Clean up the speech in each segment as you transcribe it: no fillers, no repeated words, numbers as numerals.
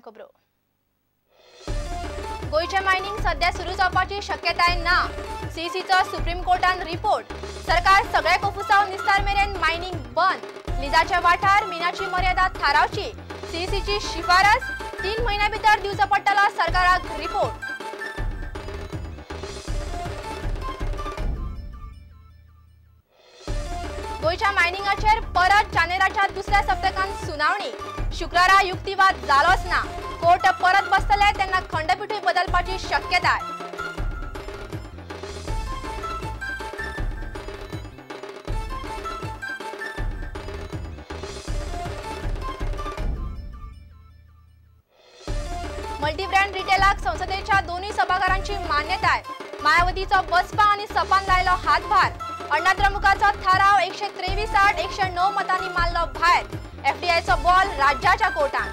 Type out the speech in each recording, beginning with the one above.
खबरो. गोंयचें मायनिंग सध्या सुरू जावपाची शक्यताय ना. सीईसीचो सुप्रीम कोर्टान रिपोर्ट. सरकार सगळे कोफुसाव निस्तार मेरेन मायनिंग बंद. लिजाच्या वाठार मिनाची मर्यादा थारावची. सीईसीची शिफारस. 3 म्हयन्या भितर दिवचो पडटलो सरकाराक रिपोर्ट. गोंयच्या मायनिंगाचेर परत जानेराच्या दुसऱ्या सप्तकांत सुनावणी. शुक्रारा युक्तिवाद जालोच ना. कोर्ट परत बसतले तेन्ना खंडपीठूय बदलपाची शक्यताय. मल्टीब्रँड रिटेलाक संसदेच्या दोनूय सभाघरांची मान्यताय. मायावतीचो बसपा आनी सपान लायलो हातभार. अण्णाद्रमुकाचो थाराव 123 आड 109 मतांनी मारलो भायर. एफडीआयचो बॉल राज्याच्या कोर्टान.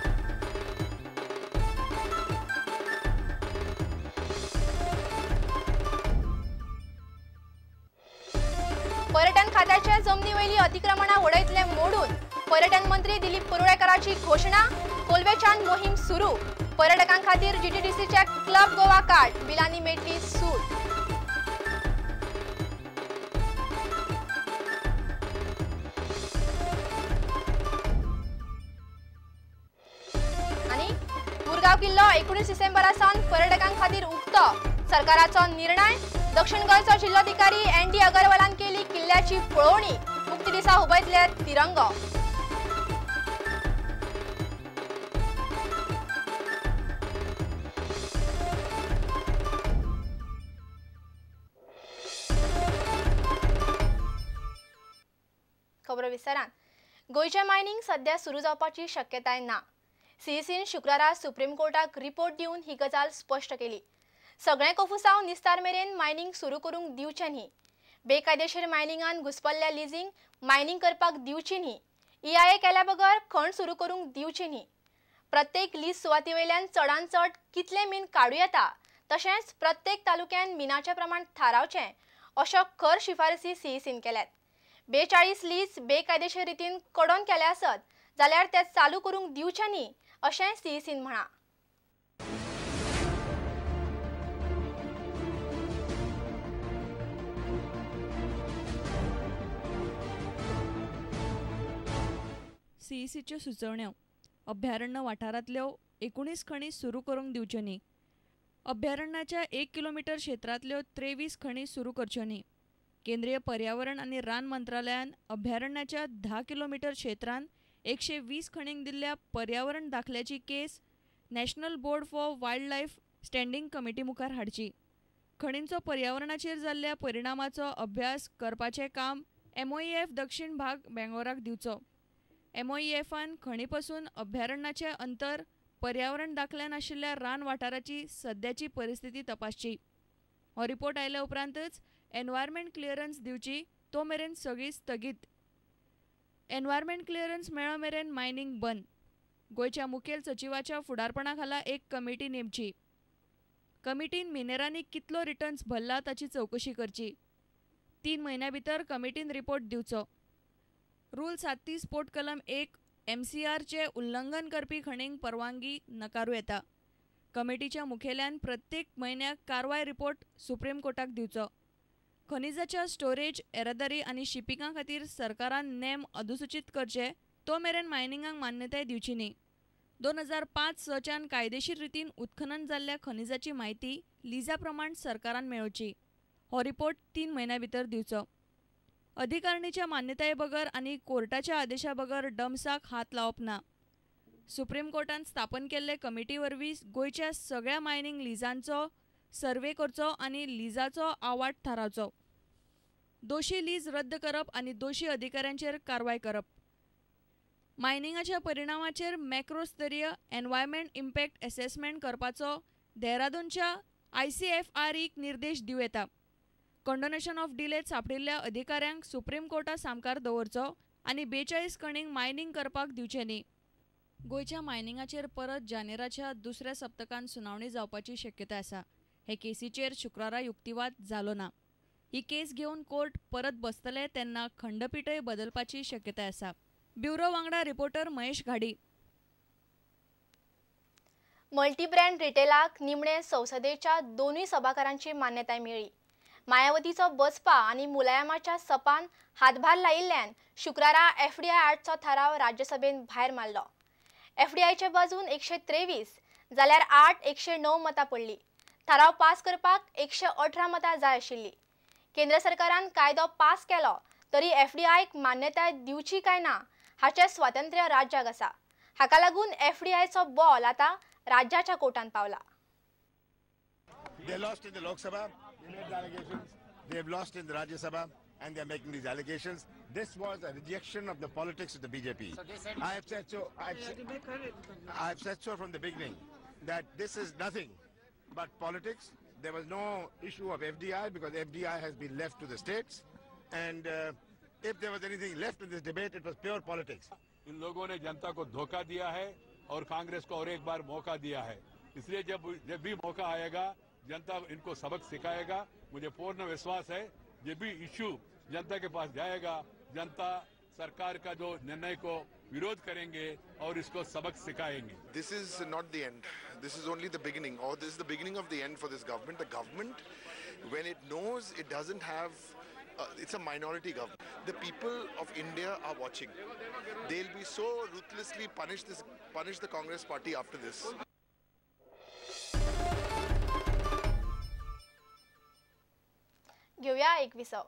पर्यटन खात्याच्या जमनी वयली अतिक्रमणां उडयतले मोडून. पर्यटन मंत्री दिलीप परुळेकराची घोशणा. कोलवेच्यान मोहीम सुरू. पर्यटकां खातीर जीटीडीसीचे क्लब गोवा कार्ड बिलांनी मेळटली सूट. आनी मुरगांव किल्लो 19 डिसेंबरा सावन पर्यटकां खातीर उक्तो. सरकाराचो निर्णय. दक्षिण गोंयचो जिल्लोधिकारी एन डी अगरवालान केली किल्ल्याची पळोवणी. मुक्ती दिसा हुबयतले तिरंगो. खबरो विस्तारान. गोंयचें मायनिंग सध्या सुरू जावपाची शक्यताय ना. सीईसीन शुक्रारा सुप्रीम कोर्टाक रिपोर्ट दिवन ही गजाल स्पश्ट केली. सगळें कोफुसांव निस्तार मेरेन मायनिंग सुरू करूंक दिवचें न्ही. बेकायदेशीर मायनिंगान घुसपल्ल्या लिजींग मायनिंग करपाक दिवची न्ही. ईआयए केल्या बगर खण सुरू करूंक दिवची न्ही. प्रत्येक लीज सुवाती वयल्यान चडान चड कितलें मीन काडूं येता तशेंच प्रत्येक तालुक्यान मिनाचें प्रमाण थारावचें अश्यो खर शिफारसी सीईसीन केल्यात. 42 लीज बेकायदेशीर रितीन कडोवन केल्या आसत जाल्यार ते चालू करूंक दिवचें न्ही अशें सीईसीन म्हळां. सीईसीच्यो सुचोवण्यो. अभ्यारण्य वाठारांतल्यो 19 खणी सुरू करूंक दिवच्यो न्ही. अभ्यारण्याच्या 1 किलोमीटर क्षेत्रांतल्यो 23 खणी सुरू करच्यो न्ही. केंद्रीय पर्यावरण आनी रान मंत्रालयान अभ्यारण्याच्या 10 किलोमीटर क्षेत्रांत 120 खणींक दिल्ल्या पर्यावरण दाखल्याची case national board for wildlife standing committee मुखार हाडची. खणींचो पर्यावरणाचेर जाल्ल्या परिणामाचो अभ्यास करपाचें काम एमओईएफ दक्षिण भाग बेंगलोराक दिवचो. एमओईएफान खणीपसून अभ्यारण्याचें अंतर पर्यावरण दाखल्यान आशिल्ल्या रान वाठाराची सद्याची परिस्थिती तपासची. हो रिपोर्ट आयल्या उपरांतच एनवायरमेंट क्लियरन्स दिवची. तो मेरेन सगळी स्थगीत. एनवायरमेंट क्लियरन्स मेळो मेरेन मायनिंग बंद. गोंयच्या मुखेल सचिवाच्या फुडारपणा खाला एक कमिटी नेमची. कमिटीन मिनेरांनी कितलो रिटर्न्स भरला ताची चवकशी करची. 3 म्हयन्या भितर कमिटीन रिपोर्ट दिवचो. रूल 37 पोट कलम 1 एमसीआरचे उल्लंघन करपी खणींक परवानगी नकारू येता. कमिटीच्या मुखेल्यान प्रत्येक म्हयन्याक कारवाय रिपोर्ट सुप्रीम कोर्टाक दिवचो. खनिजाच्या स्टोरेज, येरादारी आनी शिपिंगा खातीर सरकारान नेम अधिसुचीत करचे. तो मेरेन मायनिंगाक मान्यताय दिवची न्ही. 2005-6च्यान कायदेशीर रितीन उत्खनन जाल्ल्या खनिजाची म्हायती लिजा प्रमाण सरकारान मेळोवची. हो रिपोर्ट 3 म्हयन्या भितर दिवचो. अधिकारणीच्या मान्यताये बगर आनी कोर्टाच्या आदेशा बगर डम्साक हात लावप ना. सुप्रीम कोर्टान स्थापन केल्ले कमिटी वरवीं गोंयच्या सगळ्या मायनिंग लिजांचो सर्वे करचो आनी लिजाचो आवाठ थारावचो. दोशी लीज रद्द करप आनी दोशी अधिकाऱ्यांचेर कारवाय करप. मायनिंगाच्या परिणामाचेर मॅक्रो स्तरीय एनवायरमेंट इम्पॅक्ट एसेसमेंट करपाचो देहरादूनच्या आयसीएफआरईक निर्देश दिवं येता. कंडोनेशन ऑफ डिलेत सांपडिल्ल्या अधिकाऱ्यांक सुप्रीम कोर्टा सामकार दवरचो आनी 42 खणींक मायनिंग करपाक दिवचें न्ही. गोंयच्या मायनिंगाचेर परत जानेराच्या दुसऱ्या सप्तकांत सुनावणी जावपाची शक्यताय आसा. हे केसीचेर शुक्रारा युक्तिवाद जालो ना. ही केस घेवन कोर्ट परत बसतले तेन्ना खंडपीठय बदलपाची शक्यताय आसा. ब्युरो वांगडा reporter Mahesh Ghadi. Multi brand रिटेलाक निमणे संसदेच्या दोनूय सभाघरांची मान्यताय मेळ्ळी. मायावतीचो बसपा आनी मुलायमाच्या सपान हातभार लायिल्ल्यान शुक्रारा एफडीआय आडचो थाराव राज्यसभेन भायर मारलो. एफडीआयचे बाजून 123 जाल्यार 8 109 मतां पडली. थाराव पास करपाक 118 मतां जाय आशिल्ली. केंद्र सरकारान कायदो पास केलो तरी एफडीआयक मान्यताय दिवची काय ना हाचें स्वातंत्र्य राज्याक आसा. हाका लागून एफडीआयचो बॉल आतां राज्याच्या कोर्टान पावला. They lost in the Lok Sabha, they made the allegations. They have lost in the Rajya Sabha and they are making these allegations. This was a rejection of the politics of the BJP. So they said I have said so. I have said so from the beginning that this is nothing but politics. There was no issue of FDI because FDI has been left to the states, and if there was anything left in this debate, it was pure politics. In लोगों ने जनता को धोखा दिया है और कांग्रेस को और एक bar मौका दिया है. इसलिए जब जब भी मौका आएगा जनता इनको सबक सिखाएगा. मुझे पूर्ण विश्वास है जब भी इश्यू जनता के पास जाएगा जनता सरकार का जो निर्णय को विरोध करेंगे और इसको सबक सिखाएंगे. This is not the end. This is only the beginning, or this is the beginning of the end for this government. The government, when it knows it doesn't have, it's a minority government. The people of India are watching. They'll be so ruthlessly punish the Congress party after this. घेऊया एक विसव.